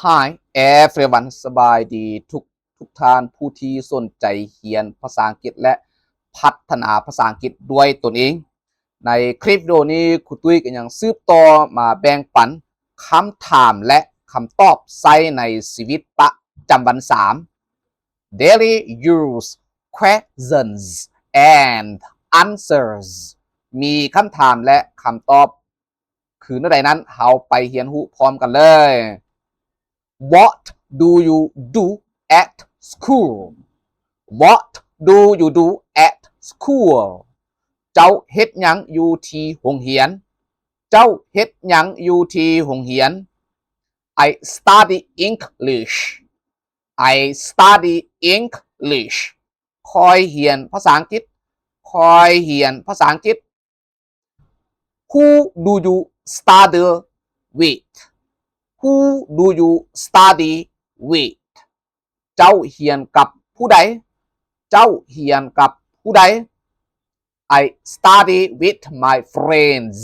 Hi everyone ສະບາຍດີທຸກ ທຸກທ່ານຜູ້ທີ່ສົນໃຈຮຽນພາສາອັງກິດ ແລະ ພັດທະນາພາສາອັງກິດດ້ວຍຕົນເອງ. ໃນຄລິບວິດີໂອນີ້ ຄູຕຸ້ຍກໍຍັງສືບຕໍ່ມາແບ່ງປັນຄຳຖາມ ແລະ ຄຳຕອບໃຊ້ໃນຊີວິດປະຈຳວັນ ສາມ Daily Use Questions and Answers ມີຄຳຖາມ ແລະ ຄຳຕອບ ຄືແນວໃດນັ້ນ ເຮົາໄປຮຽນຮູ້ພ້ອມກັນເລີຍ. What do you do at school? What do you do at school? ເຈົ້າເຮັດຫຍັງຢູ່ທີ່ໂຮງຮຽນ? ເຈົ້າເຮັດຫຍັງຢູ່ທີ່ໂຮງຮຽນ? I study English. I study English. ຂ້ອຍຮຽນພາສາອັງກິດ. ຂ້ອຍຮຽນພາສາອັງກິດ. Who do you study with? Who do you study with? ເຈົ້າຮຽນກັບຜູ້ໃດ? ເຈົ້າຮຽນກັບຜູ້ໃດ? I study with my friends.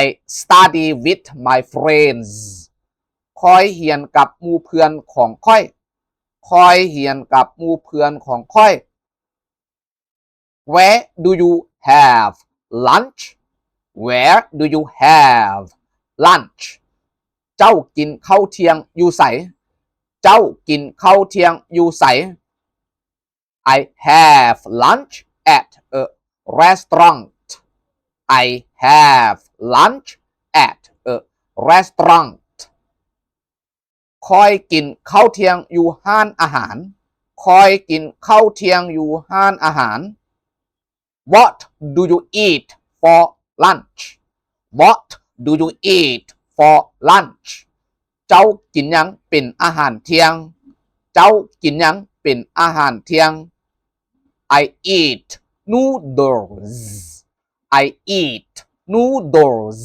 I study with my friends. ຂ້ອຍຮຽນກັບໝູ່ເພື່ອນຂອງຂ້ອຍ. ຂ້ອຍຮຽນກັບໝູ່ເພື່ອນຂອງຂ້ອຍ. Where do you have lunch? Where do you have lunch? ເຈົ້າກິນເຂົ້າທ່ຽງຢູ່ໃສ? ເຈົ້າກິນເຂົ້າທ່ຽງຢູ່ໃສ? I have lunch at a restaurant. I have lunch at a restaurant. ຂ້ອຍກິນເຂົ້າທ່ຽງຢູ່ຮ້ານອາຫານ. ຂ້ອຍກິນເຂົ້າທ່ຽງຢູ່ຮ້ານອາຫານ. What do you eat for lunch? What do you eat for lunch? ເຈົ້າກິນຫຍັງເປັນອາຫານທ່ຽງ? ເຈົ້າກິນຫຍັງເປັນອາຫານທ່ຽງ? I eat noodles. I eat noodles.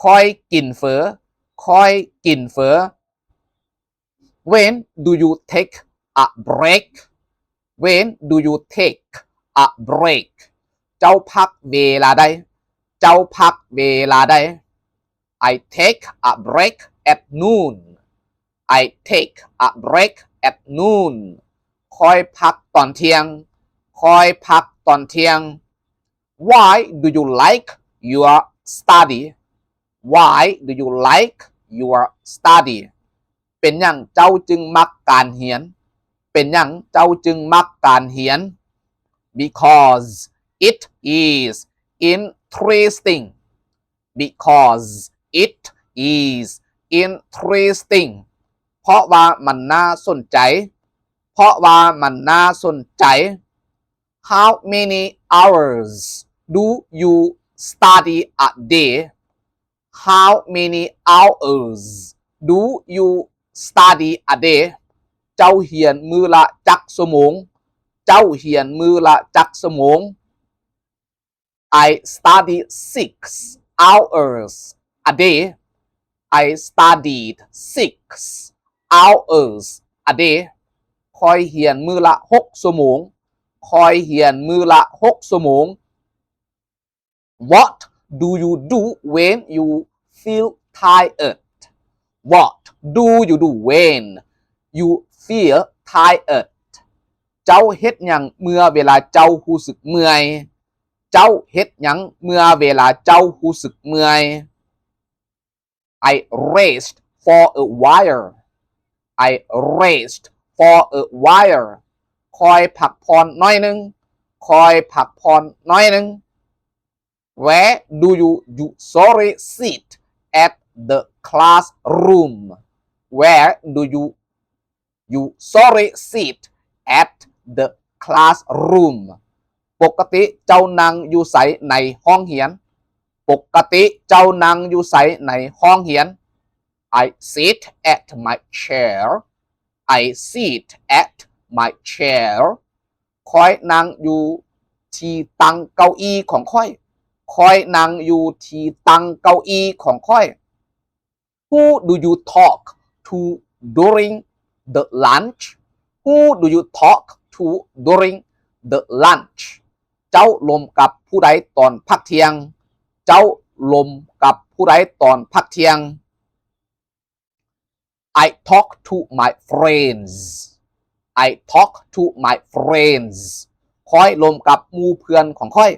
ຂ້ອຍກິນເຝີ. ຂ້ອຍກິນເຝີ. When do you take a break? When do you take a break? ເຈົ້າພັກເວລາໃດ? ເຈົ້າພັກເວລາໃດ? I take a break at noon. I take a break at noon. ຂ້ອຍພັກຕອນທ່ຽງ. ຂ້ອຍພັກຕອນທ່ຽງ. Why do you like your study? Why do you like your study? ເປັນຫຍັງເຈົ້າຈຶ່ງມັກການຮຽນ? ເປັນຫຍັງເຈົ້າຈຶ່ງມັກການຮຽນ? Because it is interesting. Because it is interesting. ເພາະວ່າມັນໜ້າສົນໃຈ. ເພາະວ່າມັນໜ້າສົນໃຈ. How many hours do you study a day? How many hours do you study a day? ເຈົ້າຮຽນມື້ລະຈັກຊົ່ວໂມງ? ເຈົ້າຮຽນມື້ລະຈັກຊົ່ວໂມງ? I study six hours a day. I studied six hours a day. ຂ້ອຍຮຽນມື້ລະຫົກຊົ່ວໂມງ. ຂ້ອຍຮຽນມື້ລະຫົກຊົ່ວໂມງ. What do you do when you feel tired? What do you do when you feel tired? ເຈົ້າເຮັດຫຍັງເມື່ອເວລາເຈົ້າຮູ້ສຶກເມື່ອຍ? ເຈົ້າເຮັດຫຍັງເມື່ອເວລາເຈົ້າຮູ້ສຶກເມື່ອຍ? I rest for a while. I rest for a while. ຂ້ອຍພັກຜ່ອນໜ້ອຍໜຶ່ງ. ຂ້ອຍພັກຜ່ອນໜ້ອຍໜຶ່ງ. Where do you usually sit at the classroom? Where do you usually sit at the classroom? ປົກກະຕິເຈົ້ານັ່ງຢູ່ໃສໃນຫ້ອງຮຽນ? ປົກກະຕິເຈົ້ານັ່ງຢູ່ໃສໃນຫ້ອງຮຽນ? I sit at my chair. I sit at my chair. ຂ້ອຍນັ່ງຢູ່ທີ່ຕັ່ງເກົ້າອີ້ຂອງຂ້ອຍ. ຂ້ອຍນັ່ງຢູ່ທີ່ຕັ່ງເກົ້າອີ້ຂອງຂ້ອຍ. Who do you talk to during the lunch? Who do you talk to during the lunch? ເຈົ້າລົມກັບຜູ້ໃດຕອນພັກທ່ຽງ? ເຈົ້າລົມກັບຜູ້ໃດຕອນພັກທ່ຽງ? I talk to my friends. I talk to my friends. ຂ້ອຍລົມກັບໝູ່ເພື່ອນຂອງຂ້ອຍ.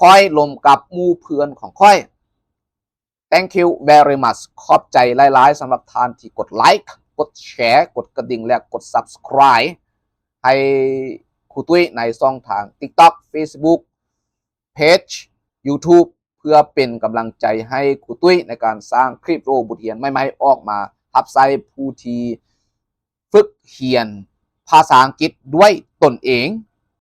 ຂ້ອຍລົມກັບໝູ່ເພື່ອນຂອງຂ້ອຍ. Thank you very much. ຂອບໃຈຫຼາຍໆ ສຳລັບທ່ານທີ່ກົດໄລຄ໌ ກົດແຊ ກົດກະດິ່ງ ແລະ ກົດ subscribe ໃຫ້ຄູຕຸ້ຍໃນຊ່ອງທາງ TikTok, Facebook, Page, YouTube ເພື່ອເປັນກຳລັງໃຈໃຫ້ຄູຕຸ້ຍໃນການສ້າງຄລິບວິດີໂອບົດຮຽນໃໝ່ໆ ອອກມາຮັບໃຊ້ຜູ້ທີ່ຝຶກຮຽນພາສາອັງກິດດ້ວຍຕົນເອງ.